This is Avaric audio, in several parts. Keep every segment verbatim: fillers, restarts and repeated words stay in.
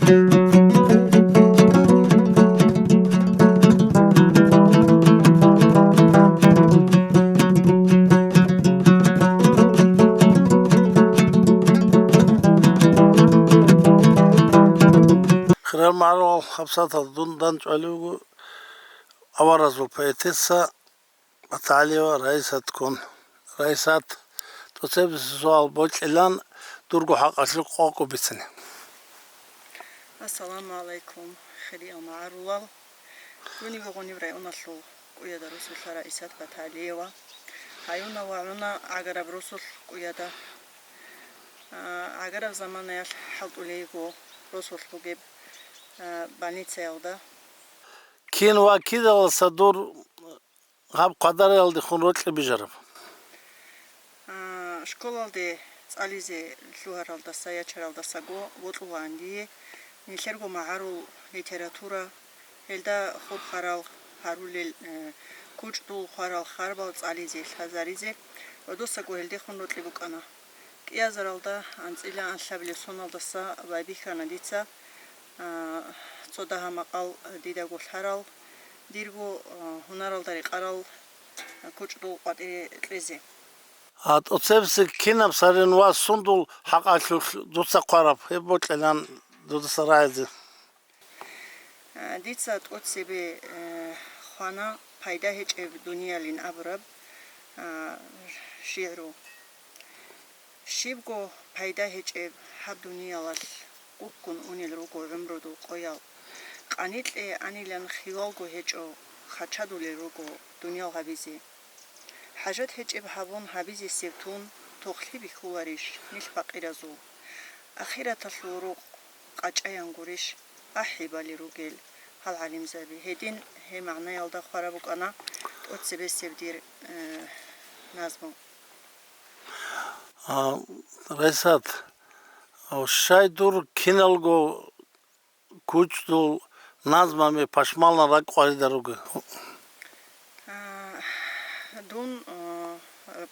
Хириял магӀарулал, гьабсагӀаталда дун дандчӀвалев вуго аваразул поэтесса БатагӀалиева Раисат ккун. Раисат, тӀоцебесеб суал бокьилан, дурго хӀакъалъулъ къокъ бицине. Ассаламу гӀалайкум, хириял магӀарулал. Дунибе гъуниб районалъул КӀуяда росулъа Раисат БатагӀалиева. Гьаюна ва гӀуна гӀагараб росулъ КӀуяда. А, гӀагараб заманаялъ хӀалтӀулей йиго росулъ бугеб, а, больницаялда. Кин ва кидаласа дур гьаб къвадариялдехун рокьи бижараб? А, школалде цӀализе лъугьаралдаса, ячаралдасаго бокьулаан дие нилъерго магӀарул литература, гьелда хурхарал гьарулел, э, кучӀдул хварал харбал цӀализе, лъазаризе ва досаго гьелдехун рокьи букӀана. КӀиазаралда анцӀила анлъабилеб соналдаса байбихьана дица, а, цо дагьа-макъал дидаго лъарал, дирго, а, гьунаралда рекъарал кучӀдул къватӀире кьезе. А тӀоцебесеб кинаб сарин ва сундул хӀакъалъулъ дуца хъвараб, гьеб бокьилан дудаса рагӀизе. А, дица тӀоцебе, э, хвана «Пайда гьечӀеб дуниялин» абураб, а, шигӀру. Щибго пайда гьечӀеб гьаб дуниялалъ, гуккун унел руго гӀумрудул къоял. Къаникье анилан хьивалго гьечӀо, хачадулел руго дуниял гьабизе. ХӀажат гьечӀеб гьабун гьабизесеб тун, тохлъи бихьуларищ нилъ бакъиразул? Ахираталъул рукъ къачӀаян гурищ ахӀи бали ругел гьал гӀалимзаби? Гьедин гьеб магӀнаялда хвараб букӀана тӀоцебесеб дир, э, назму. А, Райсат, а, щай дур киналго кучӀдул назмаби пашманлъун ракӀ къваридал ругел? А, дун, а,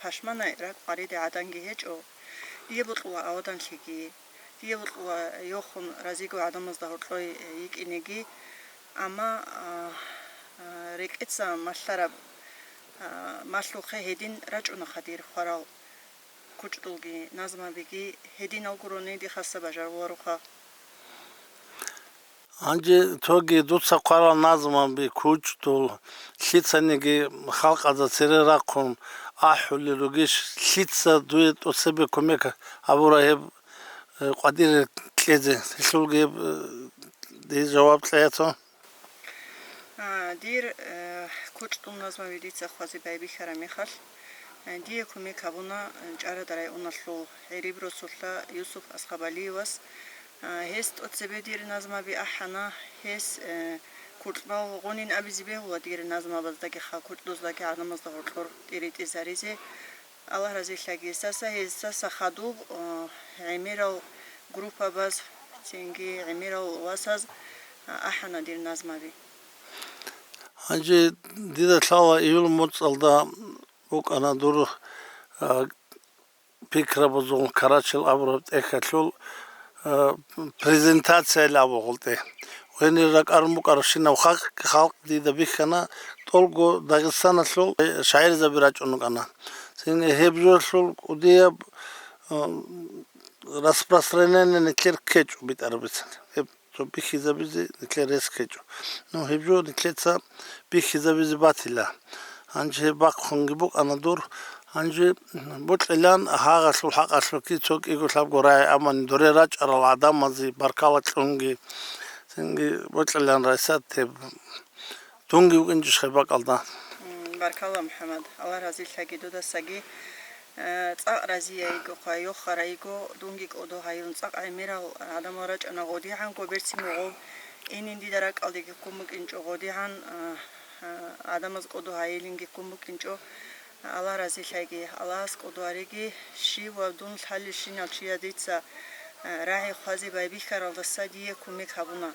пашманай ракӀ къваридал гӀаданги гьечӀо. Дие бокьула аваданлъиги, дие бокьула йохун разиго гӀадамазда гьоркьой йикӀинеги, амма, а, а, рекӀеца малъараб, а, малъухъе гьедин рачӀунаха дир хварал кучӀдулги назмабиги, гьединал гурони дихъаса бажарулароха. Гьанже цоги дуца хъварал назмаби кучӀдул лъицаниги халкъазда цере рахъун ахӀулел ругищ, лъица дуе тӀоцебе кумек гьабура гьеб, э, къватӀире кьезе? Гьелъулги гьеб, э, дие жаваб кьеяцо. А, дир, э, кучӀдул назмаби дица хъвазе байбихьараб мехалъ, э, дие кумек гьабуна, э, ЧӀарада районалъул ГӀириб росулъа Юсуп Асхабалиевас. А, гьес тӀоцебе дир назмаби ахӀана, гьес, э, куркьмал гъунин абизе бегьула дир назмабаздагиха, кучӀдуздаги гӀадамазда гьоркьор тӀиритӀизаризе. Аллагь разилъаги гьесдаса, гьесдаса хадуб, э, гӀемерал группабаз, цинги гӀемерал васаз, а, ахӀана дир назмаби. Гьанже дида лъала июль моцӀалда букӀана дур, а, пикрабазул Карачел абураб тӀехьалъул, а, презентациялъ абугъул тӀе. Гьенир ракӀарун букӀарабщинаб халкъ, халкъ дида бихьана, тӀолго Дагъистаналъул шагӀирзаби рачӀун рукӀана. Цинги гьеб жоялъул кӀудияб, а, распространение нилъер ккечӀо битӀарабицин. Гьеб цо бихьизабизе нилъер рес ккечӀо. Ну, гьеб жо нилъеца бихьизабизе батила. Гьанже гьеб бахъунги букӀана дур. Гьанже бокьилан гьагъалъул хӀакъалъулъги цо кӀиго лъабго рагӀи, амма дуре рачӀарал гӀадамазе баркала кьунги, цинги бокьилан, Райсат, гьеб дунги вукӀинчӀищ гьеб бакӀалда? М, баркала, МухӀаммад. Аллагь разилъаги дудасаги. Э, цӀакъ разияйгохъа, йохарайго, дунги кӀодо гьаюн цӀакъ гӀемерал гӀадамал рачӀана гъодигӀанго берцин бугъоб. Инин дида ракӀалдеги ккун букӀинчӀо гъодигӀан, а, а, гӀадамаз кӀодо гьайилинги ккун букӀинчӀо. Аллагь разилъайги, Аллагьас кӀодо гьареги, щив ва дун лъалелщинал чияс дица, а, рагӀи хъвазе байбихьаралдаса дие кумек гьабуна.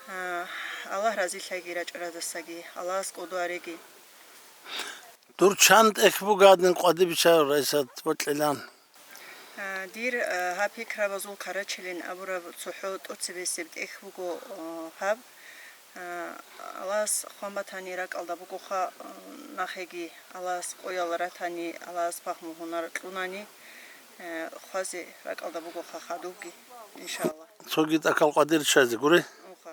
А, Аллагь разилъайги рачӀараздасаги, Аллагьас кӀодо гьареги. Дур чан тӀехь бугадин къватӀибе биччараб, Райсат, бокьилан? А, дир, а, гьаб пикрабазул хъарачилин абураб цохӀо тӀоцебесеб тӀехь буго, а, гьаб. А, Аллагьас хъван батани, ракӀалда бугоха, а, нахеги Аллагьас къоял ратани, Аллагьас пагьму-гьунар кьунани, а, хъвазе ракӀалда бугоха хадубги, иншаллагь. Цоги тӀакал къвадир ччазе гури? Уха.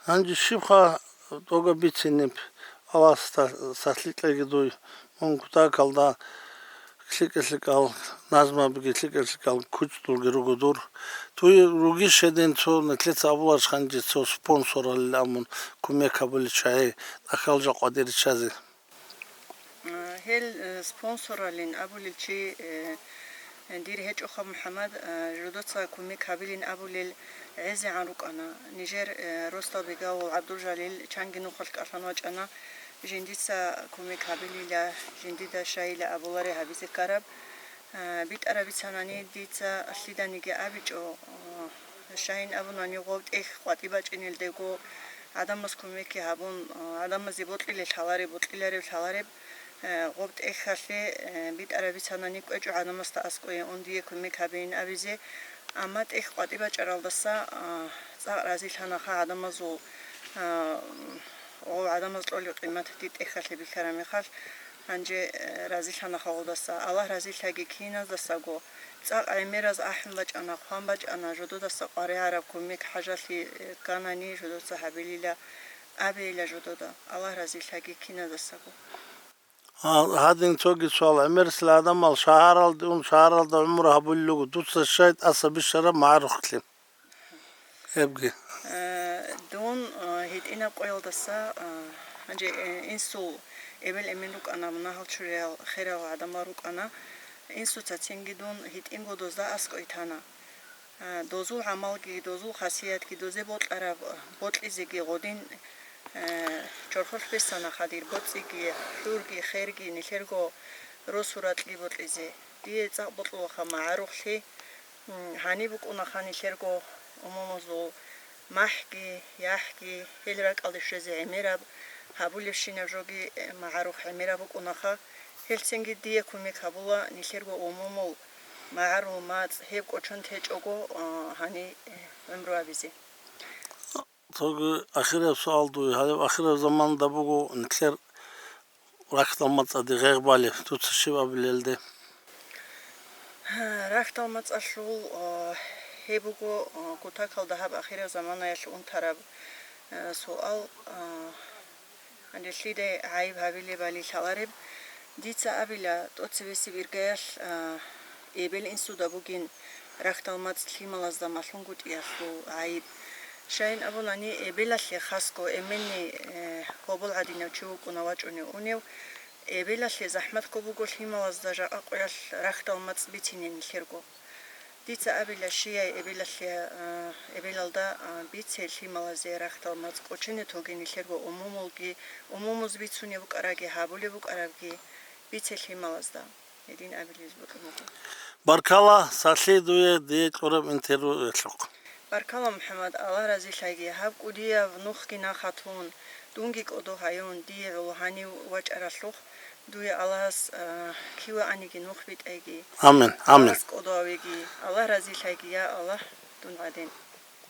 Гьанже щибха тӀога бицинеб, Аллагьасда сахлъи кьеги дуй, мун кутакалда лъикӀа-лъикӀал назмабги, лъикӀа-лъикӀал кучӀдулги руго дур. Дуй ругищ гьедин цо, нилъеца абуларищ гьанже цо спонсоралил абун кумек гьабулел чагӀи, тӀахьал жакъа къвадир ччазе? Гьел, э, спонсоралин абулел чи, э, дир гьечӀоха, МухӀаммад, э, жодоца кумек гьабилин абулел гӀезегӀан рукӀана. Нижер, э, росдал бегавул ГӀабдулжалил чанги нухалъ кӀалъан вачӀана, жиндица кумек гьабилила, жиндида щайила абуларе гьабизе ккараб. А, битӀараб бицанани дица лъиданиги абичӀо, а, щайин абунани гъов тӀехь къватӀи бачӀинелдего гӀадамаз кумекги гьабун, а, гӀадамазе бокьилел лъалареб, бокьиларев лъалареб, а, гъоб тӀехьалъе, а, битӀараб бицанани кӀвечӀо гӀадамазда аскӀое ун дие кумек гьабейин абизе. Амма тӀехь къватӀи бачӀаралдаса, а, цӀакъ разилъанаха гӀадамазул, а, гъов гӀадамаз кьолеб къимат дир тӀехьалъе бихьараб мехалъ. Гьанже, э, разилъана халкъалдаса. Аллагь разилъаги киназдасаго. ЦӀакъ гӀемераз ахӀун бачӀана, хъван бачӀана, жододаса къваригӀараб кумек хӀажалъи, э, кканани, жодоца гьабилила абейила жодода. Аллагь разилъаги киназдасаго. А, гьадин цоги суал. ГӀемерисел гӀадамал шагьаралде ун, шагьаралда гӀумру гьабулел руго. Дуца щай тӀаса бищараб магӀарухълъи? Гьебги. Э, дун, э, гьитӀинаб къоялдаса, э, гьанже, э, инсул эбел-эмен рукӀана, мунагьал чураял херал гӀадамал рукӀана. Инсуца цинги дун гьитӀинго дозда аскӀой тана. Э, дозул гӀамалги, дозул хасиятги, дозе бокьараб, э, бокьизеги гъодин, э, чорхолъ бесана хадир боцӀиги, хӀурги, херги, нилъерго росу-ракьги бокьизе. Дие цӀакъ бокьулаха магӀарухълъи. М, гьаниб букӀунаха нилъерго умумузул махӀги, яхӀги, гьел ракӀалде щвезе гӀемераб, гьабулебщинаб жоги, э, магӀарух гӀемераб букӀунаха. Гьелцинги дие кумек гьабула нилъерго умумул магӀарул мацӀ, гьеб кӀочон течӀого, а, гьани, э, гӀумру абизе. Цоги ахираб суал дуе. Гьалеб ахираб заманда буго нилъер рахьдал мацӀалде гъегъ балеб, дуца щиб абилелде? Рахьдал мацӀалъул, а, гьеб буго, а, кутакалда гьаб ахираб заманаялъ унтараб, а, суал, а, гьанже лъида гӀайиб гьабилебали лъалареб? Дица абила, тӀоцебесеб иргаялъ, а, эбел-инсуда бугин рахьдал мацӀ лъималазда малъунгутӀиялъул гӀайиб. Щайин абунани, эбелалъе хасго эменни, э, гьобол гӀадинав чи вукӀуна вачӀунев унев. Эбелалъе захӀматго буго лъималазда жакъа къоялъ рахьдал мацӀ бицине нилъерго. Дица абила, щияй эбелалъе, э, эбелалда, э, бице лъималазе рахьдал мацӀ кӀочене тоге нилъерго умумулги, умумуз бицунеб букӀараги гьабулеб букӀарабги бице лъималазда. Гьедин абилеб букӀун буго. Баркала, сахлъи дуе дие кьураб интервьюялъухъ. Баркала, МухӀаммад, Аллагь разилъаги, гьаб кӀудияв нухги нахъа тун, дунги кӀодо гьаюн, дие гӀоло гьанив вачӀаралъухъ, дуе Аллагьас, а, киваниги нух битӀайги. Амин, амин. Аллагьас кӀодо гьавеги. Аллагь разилъаги, я Аллагь, дун гӀадин.